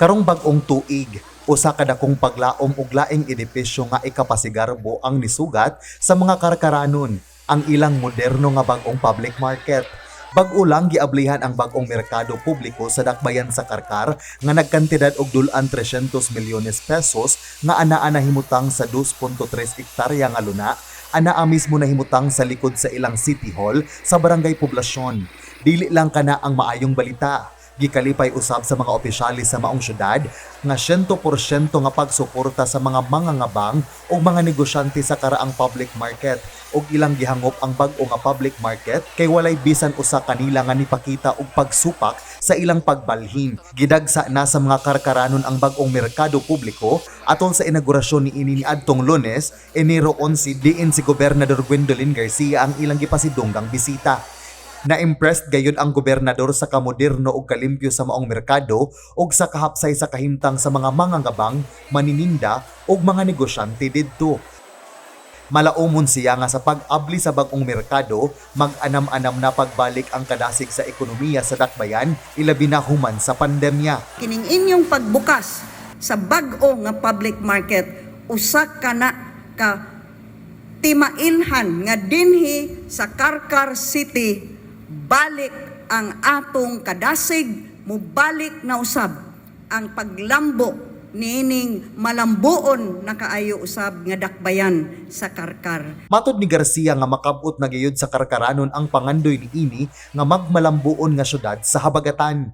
Karong bag-ong tuig, usa ka dakong paglaom ug laing edipisyo nga ikapasigarbo ang nisugat sa mga Karkaranon, ang ilang moderno nga bag-ong public market. Bag-o lang giablihan ang bag-ong merkado publiko sa dakbayan sa Karkar nga nagkantidad og dul-an 300 milyones pesos nga anaa nahimutang sa 2.3 ektarya nga luna, anaa mismo nahimutang sa likod sa ilang City Hall sa Barangay Poblasyon. Dili lang kana ang maayong balita. Gikalipay usab sa mga opisyalis sa maong syudad nga 100% nga pagsuporta sa mga mangangabang o mga negosyante sa karaang public market ug ilang gihangop ang bag-o nga public market kay walay bisan usa kanila nga nipakita og pagsupak sa ilang pagbalhin. Gidagsa na sa mga Karkaranon ang bag-ong merkado publiko atol sa inaugurasyon niini niadtong Lunes, Enero 11, diin si Gobernador Gwendolyn Garcia ang ilang gipasidunggang bisita. Na-impressed gayud ang gobernador sa kamoderno ug kalimpyo sa maong merkado ug sa kahapsay sa kahimtang sa mga mangangabang, maninda ug mga negosyante didto. Malaumon siya nga sa pag-abli sa bag-ong merkado, mag-anam-anam na pagbalik ang kadasig sa ekonomiya sa dakbayan, ilabi na human sa pandemya. Kining inyong pagbukas sa bag-o nga public market, usa ka na ka timailhan nga dinhi sa Carcar City balik ang atong kadasig, mubalik na usab ang paglambo niining malambuon na kaayo usab nga dakbayan sa Carcar. Matod ni Garcia nga makabot na gayud sa Karkaranon ang pangandoy niini nga magmalambuon nga syudad sa habagatan.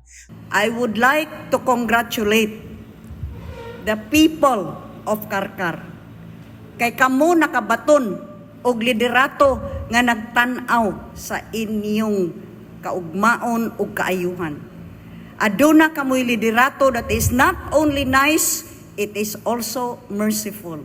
I would like to congratulate the people of Carcar. Kay kamo nakabaton og liderato nga nagtan-aw sa inyong kaugmaon ug kaayuhan. Aduna kamoy liderato that is not only nice, it is also merciful.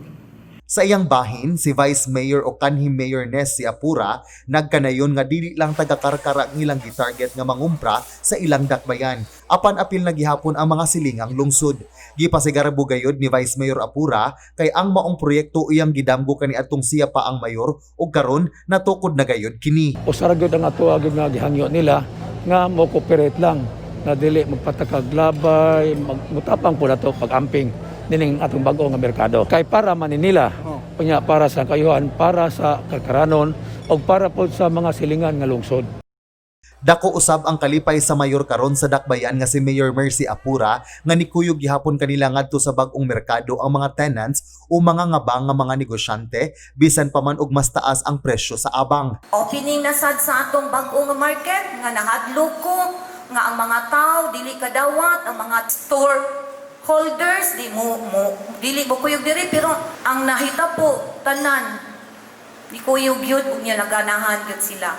Sa iyang bahin, si Vice Mayor o kanhi Mayor Nessie Apura nagkanayon nga dili lang taga-Karkara ang ilang gitarget nga mangumpra sa ilang dakbayan. Apan apil na gihapon ang mga silingang lungsod. Gipasigarbo gayod ni Vice Mayor Apura kay ang maong proyekto iyang gidamgo kaniadtong siya pa ang mayor ug karon natukod na gayod kini. Usa ra gyud ang ato gyud nga gihangyo nila nga mo cooperate lang na dili magpatakag labay, mutapang po nato pag-amping nining atong bag-o nga merkado. Kay para man ni nila, unya para sa kayuhan, para sa Karkaranon ug para po sa mga silingan nga lungsod. Dako usab ang kalipay sa mayor karon sa dakbayan nga si Mayor Mercy Apura nga nikuyog gihapon kanila ngadto sa bag-ong merkado ang mga tenants o mga ngabang nga mga negosyante bisan pa man og mas taas ang presyo sa abang. Opening na sad sa atong bag-o nga market nga nahadlok ko nga ang mga tao dili kadawat, ang mga store holders di mo mo dili mo kuyog diri, pero ang nahitabo tanan ni kuyog gyud ug nya naganahan gyud sila.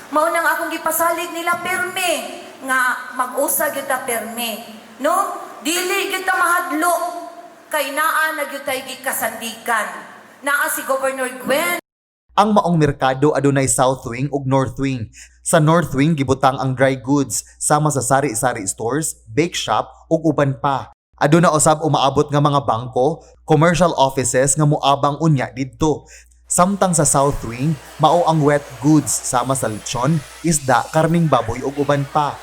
Mao nang akong gipasalig nila perme nga mag-usa gyud ta perme, no? Dili gyud ta mahadlok kay naa na gyud tay gikasandigan, naa si Governor Gwen. Ang maong merkado adunay South Wing ug North Wing. Sa North Wing gibutang ang dry goods sama sa sari-sari stores, bake shop ug uban pa. Aduna usab umaabot nga mga bangko, commercial offices nga moabang unya didto. Samtang sa South Wing, mao ang wet goods sama sa lechon, isda, karning baboy ug uban pa.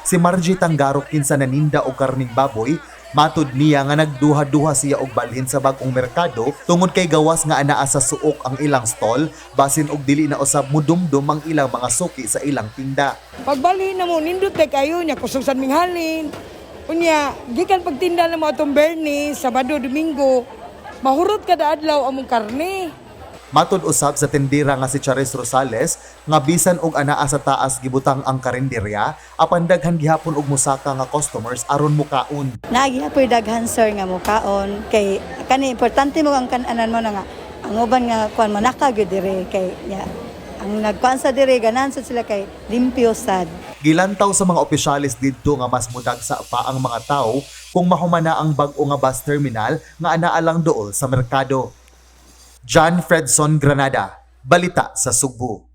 Si Margie Tanggaro, kinsa naninda og karning baboy, matud niya nga nagduha-duha siya og balhin sa bag-ong merkado tungod kay gawas nga anaa sa suok ang ilang stall, basin og dili na usab mudumdum ang ilang mga suki sa ilang tinda. Pagbalhin na mo, nindot kay kayo niya, kusog sa minghalin. Unya, gikan pagtinda na mo atong Bernie, Sabado, Domingo, mahurot kada adlaw among karne. Matud usab sa tindera nga si Charis Rosales nga bisan og anaa sa taas gibutang ang karinderya, apan daghan gihapon og musaka nga customers aron mukaon. Naa gihapoy daghan, sir, nga mukaon kay kani importante mo ang kananan mo na nga ang uban nga kuan manaka gyud dire kay ya ang nagkuan sa dire ganahan sad sila kay limpyo sad. Gilantaw sa mga opisyalis didto nga mas mudagsa pa ang mga tao kung mahumana ang bag-o nga bus terminal nga anaa lang duol sa merkado. John Fredson Granada, Balita sa Sugbo.